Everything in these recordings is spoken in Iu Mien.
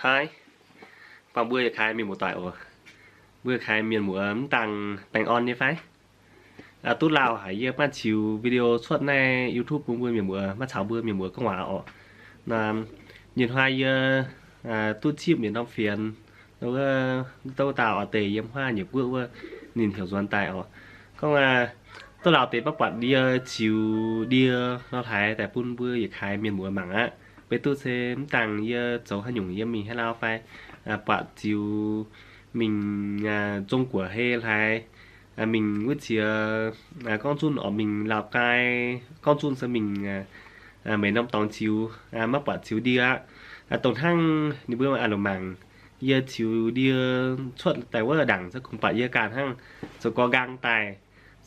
Aav, buangh mbuo yietc kaaix mienh muoz-doic oc. Mbuo yietc kaaix mienh muoz mv dangh baengh orn nyei fai? Duqv lauh haic, yie maiv ziux video cuotv naaiv YouTube bun mbuo mienh muoz, maiv caux mbuo mienh muoz gorngv waac oc. Ninh hnoi yie duqv zipv yietc norm fienx, wuov dauh oix deix yiem huaav nyei guoqv wuov, ninh heuc nzuonx daaih oc. Gorngv duqv lauh deix maiv buatc yie ziux ndie nor hlaaix daaih bun mbuo yietc kaaix mienh muoz mangc aqv. Beiv duqv se mv dangh yie zoux haaix nyungc yie mingh haaix lauh fai, buatc ziux mingh Zong Guoqv hei hlaaix, mingh wuov ziex, gorngv zunh oc mingh Laauv Gai, gorngv zunh se mingh meix norm dorngx ziux, maiv buatc ziux ndie aqv. Dongh hnangv ninh mbuo aav longc mangc yie ziux ndie cuotv daaih wuov ndaangc se kungx buatc yie ganh hnangv zoux gorx nqaang daaih.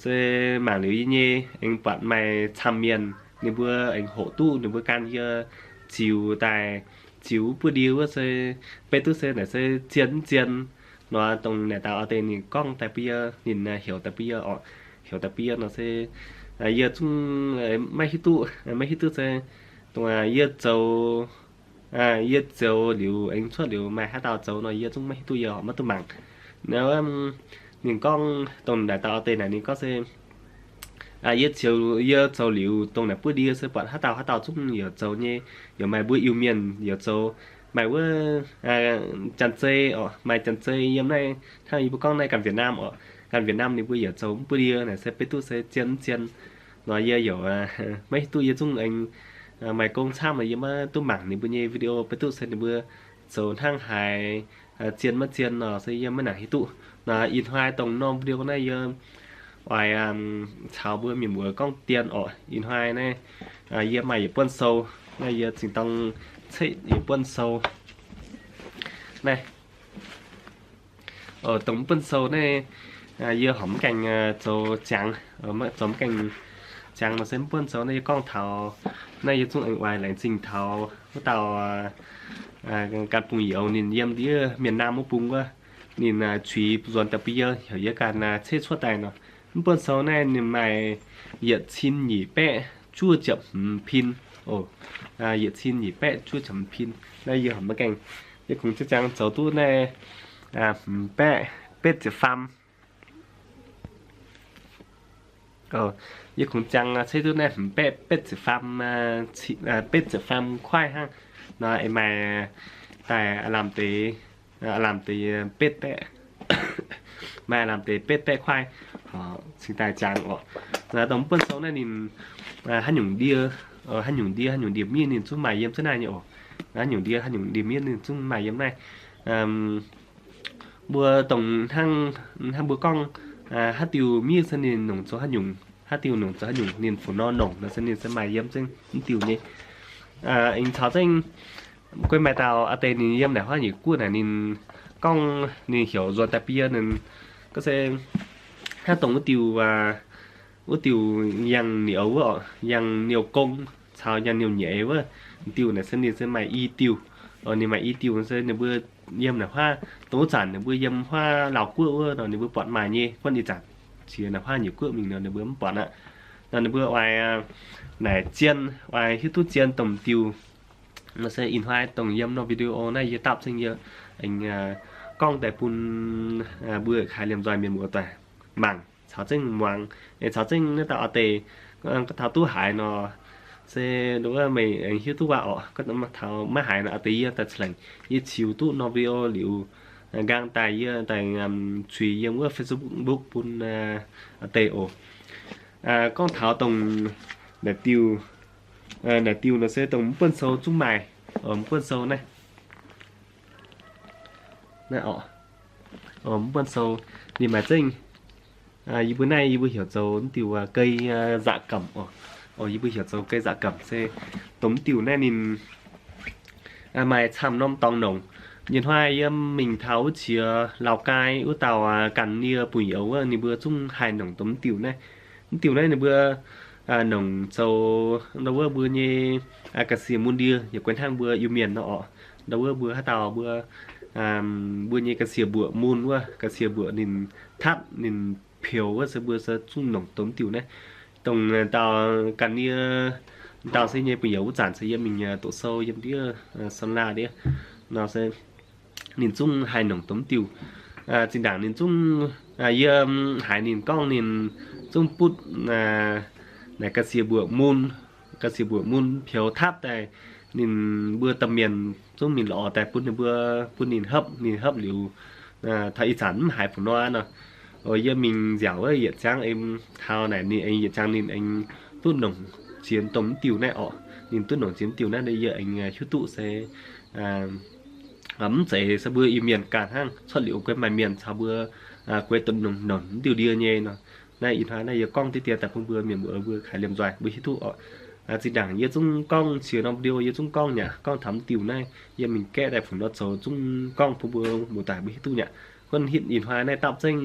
Se mangc liuz yie nyei aengx buatc maaih camv mienh ninh mbuo aengx hoqc duqv ninh mbuo gan yie ziux daaih, ziux wuov buov ndie wuov se beiv duqv se naaic se zien mv zien nor, dongh naaic dauh oix deix ninh gorngv daaih bun yie, ninh heuc daaih bun yie oc. Heuc daaih bun yie nor se yie zungv maiv hiuv duqv, maiv hiuv duqv se dongh yie zoux, yie zoux liuz aengx cuotv liuz maaih haaix dauh zoux nor yie zungv maiv hiuv duqv, yie maiv duqv mangc. Ninh gorngv dongh naaic dauh oix deix naaic ninh gorngv se yie zoux, yie zoux liuz dongh naaic buov ndie se buatc haaix dauh haaix dauh zungv yaac zoux nyei, yaac maaih mbuo Iu-Mienh yaac zoux, maaih wuov Janx-Zei oc, maaih Janx-Zei yiem naaiv hnangv yie mbuo gorngv naaiv ganh Việt Nam oc, ganh Việt Nam ninh mbuo yaac zoux mv buov ndie naaic se beiv duqv se zien mv zien nor yie yaac maiv hiuv duqv, yie zungv aengx maaih gong camv nor yie maiv duqv mangc ninh mbuo nyei video beiv duqv se ninh mbuo zoux hnangv haaix, zien maiv zien nor se yie maiv nangc hiuv duqv. Ih hnoi dongh norm video naaiv yie oix caux mbuo mienh muoz gorngv dien oc. Ih hnoi naaiv yie maaih yietc buonv sou, naaiv yie zingh dorng ceqv yietc buonv sou naaiv. Dongh mv buonv sou naaiv yie horpc mv gaengh zoux ziangx, zoux mv gaengh ziangx nor se mv buonv sou naaiv yie gorngv taux naaiv yie zungv aengx oix laengz zingh taux wuov dauh ganh bungx-youz ninh yiem ndiev Mienh Naamh wuov bung wuov, ninh zuiz nzuonx daaih bun yie, heuc yie ganh ceqv cuotv daaih nor. Mv buonv sou naaiv ninh maaih yietc cin nyic baeqv juov ziepc hmz pin oc. Yietc cin nyic baeqv juov ziepc hmz pin. Naaiv yie horpc maiv gaengh, yie kungx ziangh zoux duqv naaiv hmz baeqv betv ziepc faam. Yie kungx ziangh ceqv duqv naaiv hmz baeqv betv ziepc faam, betv ziepc faam kuaaiv hnangv. Nor aengx maaih daaih aav lamh deix, aav lamh deix betv baeqv, maaih aav lamh deix betv baeqv kuaaiv cingx daaih ziangx oc. Dongh mv buonv sou naaiv ninh haaix nyungc ndie, haaix nyungc ndie, haaix nyungc ndie-miev ninh zungv maaih yiem zunv naaiv nyei oc. Haaix nyungc ndie, haaix nyungc ndie-miev ninh zungv maaih yiem naaiv. Mbuo dongh hnangv, hnangv mbuo gorngv haaix diuh miev se ninh nongc zoux haaix nyungc, haaix diuh nongc zoux haaix nyungc, ninh fu nor nongc nor se ninh se maaih yiem zengv mv diuh nyei. Aengx caux zengv guei maaih dauh aa deix ninh yiem naaic huaav nyei guoqv naaic ninh gorngv ninh heuc nzuonx daaih bun yie, ninh gorngv se hnangv dongh wuov diuh, wuov diuh yangh niouz wuov, yangh niouh gong caux yangh niouh nyeiz wuov, diuh naaic se ninh se maaih i diuh. Ninh maaih i diuh se ninh mbuo yiem naaic huaav, dongh wuov zanc ninh mbuo yiem huaav Laauv guoqv wuov nor ninh mbuo buatc maaih nyei, guonv ih zanc jiex naaic huaav nyei guoqv mingh nor ninh mbuo mv buatc aqv. Nor ninh mbuo oix naaic zien, oix hiuv duqv zien dongh diuh. Nor se ih hnoi dongh yiem norm video naaiv yie dapv zengv yie aengx gorngv daaih bun mbuo kaaix liemh nzoih mienh muoz doic mangc caux zengv muangx, caux zengv naaiv dauh aa deix gorngv taux duqv haaix nor, se wuov meih aengx hiuv duqv waac orqc. Gorngv taux maiv haaix nor aa deix yie daaih ca'lengc yie ziux duqv norm video liuz, nqaang daaih yie daaih zuiz yiem wuov Facebook bun aa deix oc. Gorngv taux dongh naaic diuh, naaic diuh nor se dongh mv buonv sou zungv maaih, mv buonv sou naaiv. Naaiv oc, mv buonv sou ninh maaih zengv. Yie mbuo naaiv yie mbuo heuc zoux mv diuh gei nzaqc gamc oc. Yie mbuo heuc zoux gei nzaqc gamc se dongh mv diuh naaiv ninh maaih camv norm dorngx nongc. Nyei hnoi yie mingh taux wuov qiex Laauv Gai wuov dauh ganh nie bun youz wuov ninh mbuo zungv haih nongc dongh mv diuh naaiv. Mv diuh naaiv ninh mbuo nongc zoux ndau wuov mbuo nyei ga'sie mun ndie, yaac guei hnangv mbuo Iu-Mienh nor orqc. Ndau wuov mbuo haaix dauh mbuo, mbuo nyei ga'sie mbuoqc mun wuov, ga'sie mbuoqc ninh tatv ninh peux wuov se mbuo se zungv nongc dongh mv diuh naaiv. Dongh dauh ganh nie, dauh se nyei bun youz wuov zanc se yiem mingh doqc sou yiem ndiev Sơn La ndiev nor se ninh zungv haih nongc dongh mv diuh. Zinh ndaangc ninh zungv, yie haiz ninh gorngv ninh zungv butv naaic ga'sie mbuoqc mun, ga'sie mbuoqc mun peux tapv daaih, ninh mbuo domh mienh zungv mingh lorz daaih bun ninh mbuo, bun ninh hopv, ninh hopv liuz, taux ih zanc mv haiz fu'nor nor. Yie mingh nziaauc wuov yietc ziangx aengx taux naaic ninh aengx yietc ziangx ninh aengx duqv nongc ziex dongh mv diuh naaiv orqc. Ninh duqv nongc ziex mv diuh naaiv, yie aengx hiuv duqv se mv zeiz se mbuo Iu-Mienh ganh hnangv, cuotv liuz guei maaih mienh caux mbuo guei donx nongc nongc mv diuh ndie nyei nor. Naaiv ih hnoi naaiv yie gorngv diqv dien daaih bun mbuo mienh muoz mbuo kaaix liemh nzuih mbuo hiuv duqv orqc. Zinh ndaangc yie zungv gorngv ziex norm video yie zungv gorngv nyaqc, gorngv taux mv diuh naaiv yie mingh gaeqv daaih fu'nor zoux zungv gorngv bun mbuo muoz-doic mbuo hiuv duqv nyaqc. Gunv hitv ih hnoi naaiv dapv zengv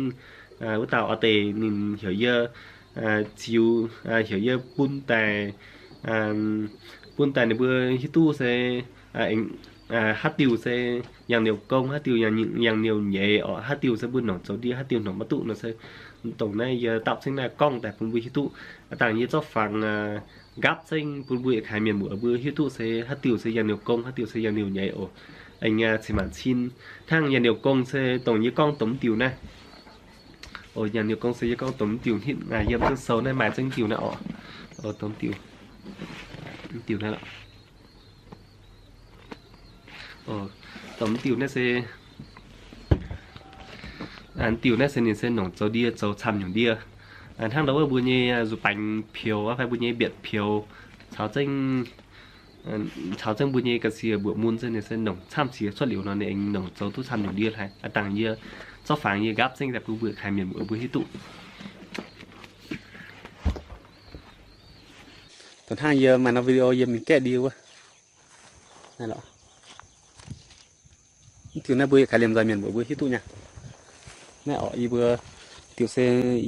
wuov dauh oix deix ninh heuc yie ziux, heuc yie bun daaih, bun daaih ninh mbuo hiuv duqv se haaix diuh se yangh niouh gong, haaix diuh yangh niouh nyeiz orqc, haaix diuh se mbuo nongc zoux ndie, haaix diuh nongc maiv duqv nor se dongh naaiv yie dapv zengv naaiv gorngv daaih bun mbuo hiuv duqv. Dangh yie zorqv fangx nqaapv zengv bun mbuo yietc kaaix mienh muoz mbuo hiuv duqv se haaix diuh se yangh niouh gong, haaix diuh se yangh niouh nyeiz oc. Aengx cin-maanc cin hnangv yangh niouh gong se dongh yie gorngv dongh mv diuh naaiv. Yangh niouh gong se yie gorngv dongh mv diuh hitv yiem zengv sou naaiv maaih zengv diuh naaiv orqc. Dongh mv diuh, mv diuh naaiv lorqc. Dongh mv diuh naaiv se, mv diuh naaiv se ninh se nongc zoux ndie, zoux camv nyungc ndie. Hnangv ndau wuov mbuo nyei nzuqc baengx peux fai mbuo nyei mbietc peux caux zengv, caux zengv mbuo nyei ga'sie mbuoqc mun se ninh se nongc camv qiex cuotv liuz nor ninh aengx nongc zoux duqv camv nyungc ndie haic. Dangh yie zorqv fangx yie nqaapv zengv daaih bun mbuo kaaix mienh muoz mbuo hiuv duqv. Dongh hnangv yie maaih norm video yie mingh gaeqv ndie wuov. Naaiv lorqc. Mv diuh naaiv mbuo yietc kaaix liemh nzoih mienh mbuo hiuv duqv nyei. Naaiv orqc, yie mbuo diuh se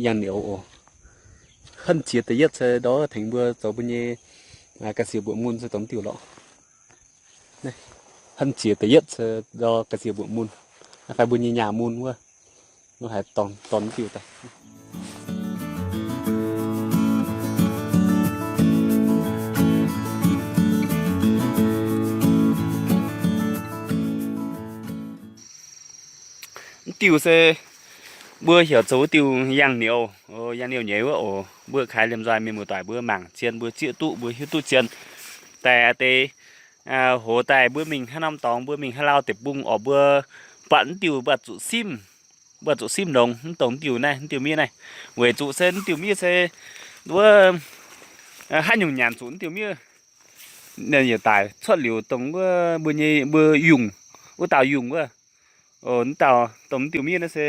yangh niouh oc. Henv jiex da'yietv se ndau tengx mbuo zoux mbuo nyei ga'sie mbuoqc mun se dongh mv diuh lorqc. Henv jiex da'yietv se ndau ga'sie mbuoqc mun fai mbuo nyei nyaah mun wuov. Nor haiz dorn, dorn mv diuh daaih. Mv diuh se mbuo heuc zoux wuov diuh yangh niouh, yangh niouh nyeiz wuov oc. Mbuo kaaix liemh nzoih mienh muoz-doic mbuo mangc zien, mbuo zieqv duqv, mbuo hiuv duqv zien. Daaih a'deix hoz daaih mbuo mingh haaix norm dorngx, mbuo mingh haaix lauh deic-bung orqc, mbuo buatc mv diuh mbuo zuqc simv, mbuo zuqc simv longx mv dongh mv diuh naaiv, mv diuh miev naaiv. Weic zuqc se mv diuh miev se wuov haaix nyungc nyanc zuqc mv diuh miev. Yietc daic cuotv liuz dongh wuov mbuo nyei mbuo yungh, wuov dauh yungh wuov. Wuov dauh dongh mv diuh miev naaiv se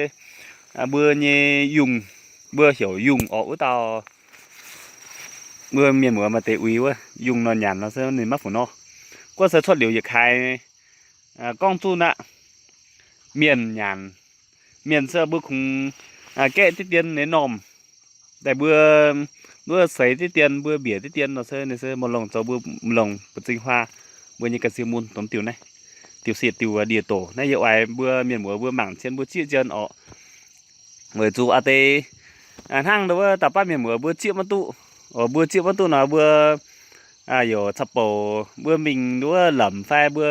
mbuo nyei yungh, mbuo heuc yungh orqc. Wuov dauh mbuo mienh muoz maaih deix uix wuov yungh nor nyanc nor se ninh maiv fu'nor. Guov se cuotv liuz yietc kaaix gorngv zuqc aqv, mienh nyanc, mienh se mbuo kungx gaeqv diqv dien nyei normh daaih mbuo, mbuo seix diqv dien, mbuo mbiec diqv dien nor se ninh se maiv longc zoux mbuo longc ba'zing huaa mbuo nyei ga'sie mun dongh diuh naaiv. Diuh se diuh ndie-doc naaiv yie oix mbuo mienh muoz mbuo mangc zien mbuo zieqv zien orqc. Weic zuqc a'deix hnangv ndau wuov da'faanh mienh muoz mbuo zieqv maiv duqv, mbuo zieqv maiv duqv nor mbuo yaac caux bouc mbuo mingh ndau wuov lamz fai mbuo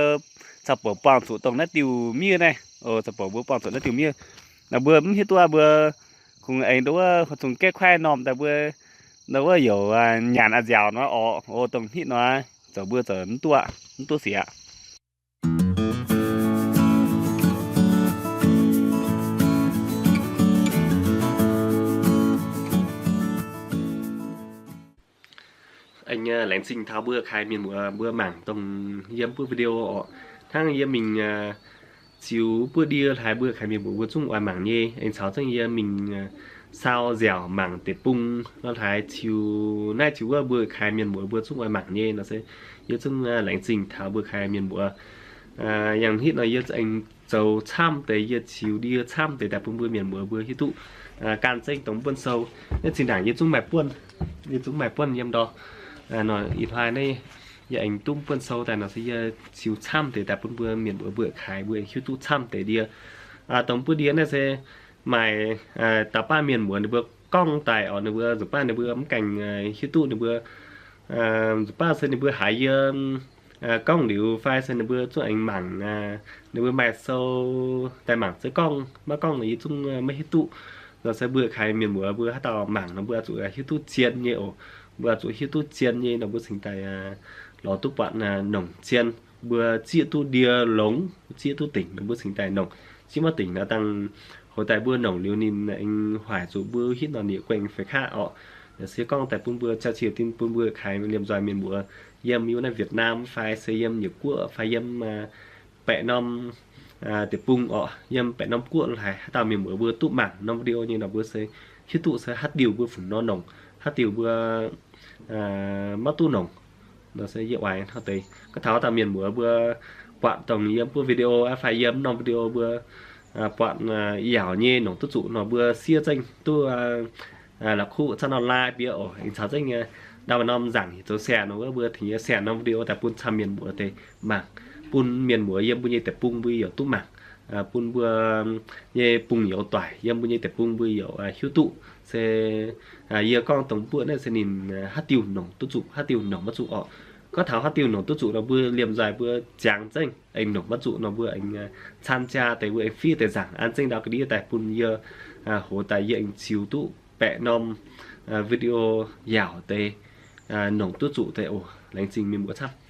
caux bouc buangh zuqc dongh naaiv diuh miev naaiv, caux bouc mbuo buangh zuqc naaiv diuh miev. Naaiv mbuo mv hiuv duqv mbuo kungx aengx ndau wuov zungh gaeqv kuaaiv normh daaih mbuo ndau wuov yaac nyanc a'nziaauc nor orqc, dongh hitv nor zoux mbuo zoux mv duqv, mv duqv sic aqv. Aengx laengz zingh taux mbuo kaaix mienh muoz mbuo mangc dongh yiem buov video orqc. Hnangv yie mingh ziux buov ndie haaix mbuo kaaix mienh muoz mbuo zungv oix mangc nyei. Aengx caux zengv yie mingh sau nziaauc mangc deic-bung nor haaix ziux naaiv ziux wuov mbuo kaaix mienh muoz mbuo zungv oix mangc nyei nor se yie zungv laengz zingh taux mbuo kaaix mienh muoz. Yangh hitv nor yie aengx zoux camv deix, yie ziux ndie camv deix daaih bun mbuo mienh muoz mbuo hiuv duqv gan zengv dongh buonv sou. Naaiv zinh ndaangc yie zungv maaih buonv, yie zungv maaih buonv yiem ndor. Nor ih hnoi naaiv yie aengx duqv buonv sou daaih nor se yie ziux camv deix daaih bun mbuo mienh muoz mbuo kaaix mbuo hiuv duqv camv deix ndie. Dongh buov ndie naaiv se maaih da'faanh mienh muoz ninh mbuo gorngv daaih orqc, ninh mbuo nzuqc baav ninh mbuo mv gaengh hiuv duqv ninh mbuo, nzuqc baav se ninh mbuo haiz yie gorngv liuz fai se ninh mbuo zungv aengx mangc, ninh mbuo maaih sou daaih mangc se gorngv maiv gorngv nor yie zungv maiv hiuv duqv. Nor se mbuo kaaix mienh muoz mbuo haaix dauh mangc nor mbuo zuqc hiuv duqv zien nyei oc. Mbuo zuqc hiuv duqv zien nyei nor mbuo cingx daaih lorz duqv buatc nongc zien. Mbuo zieqv duqv ndie longx, zieqv duqv dingc nor mbuo cingx daaih nongc. Zieqv maiv dingc nor dangh hoc daaih mbuo nongc liuz ninh aengx hoic zuqc mbuo hitv nor ninh guaengx feix kaqv orqc. Se gorngv daaih bun mbuo cau cie dinh bun mbuo kaaix liemh nzoih mienh muoz yiem yie naaiv Việt Nam fai se yiem Nhật Quốc fai yiem baeqc norm deic-bung orqc, yiem baeqc norm guoqv haaix dauh mienh muoz mbuo duqv mangc norm video nyei nor mbuo se hiuv duqv se haaix diuh mbuo fungc nor nongc, haaix diuh mbuo maiv duqv nongc. Nor se yie oix hnangv deix gorngv taux haaix dauh mienh muoz mbuo buatc dongh yiem buo video fai yiem norm video mbuo buatc yaauc nyei nongc duqv zuqc nor mbuo siev zengv duqv la'kuqv caux norm like bieqc oc. Aengx caux zengv ndau norm nzaangc zoux share nor wuov mbuo tengx yie share norm video daaih bun camv mienh muoz deix mangc, bun mienh muoz yiem mbuo nyei deic-bung mbuo youc duqv mangc, bun mbuo nyei bung youz doic yiem mbuo nyei deic-bung mbuo youc hiuv duqv. Se yie gorngv dongh mbuo naaiv se ninh haaix diuh nongc duqv zuqc, haaix diuh nongc maiv zuqc orqc. Gorngv taux haaix diuh nongc duqv zuqc nor mbuo liemh nzoih mbuo ziangx zengv aengx nongc maiv zuqc nor mbuo aengx camv jaa deix mbuo aengx fiev deix nzaangc an zengv ndau ga'ndiev daaih bun yie, hoc daaih yie aengx ziux duqv baeqc norm video yaauc deix nongc duqv zuqc deix oc. Laengz zingh mienh muoz camv.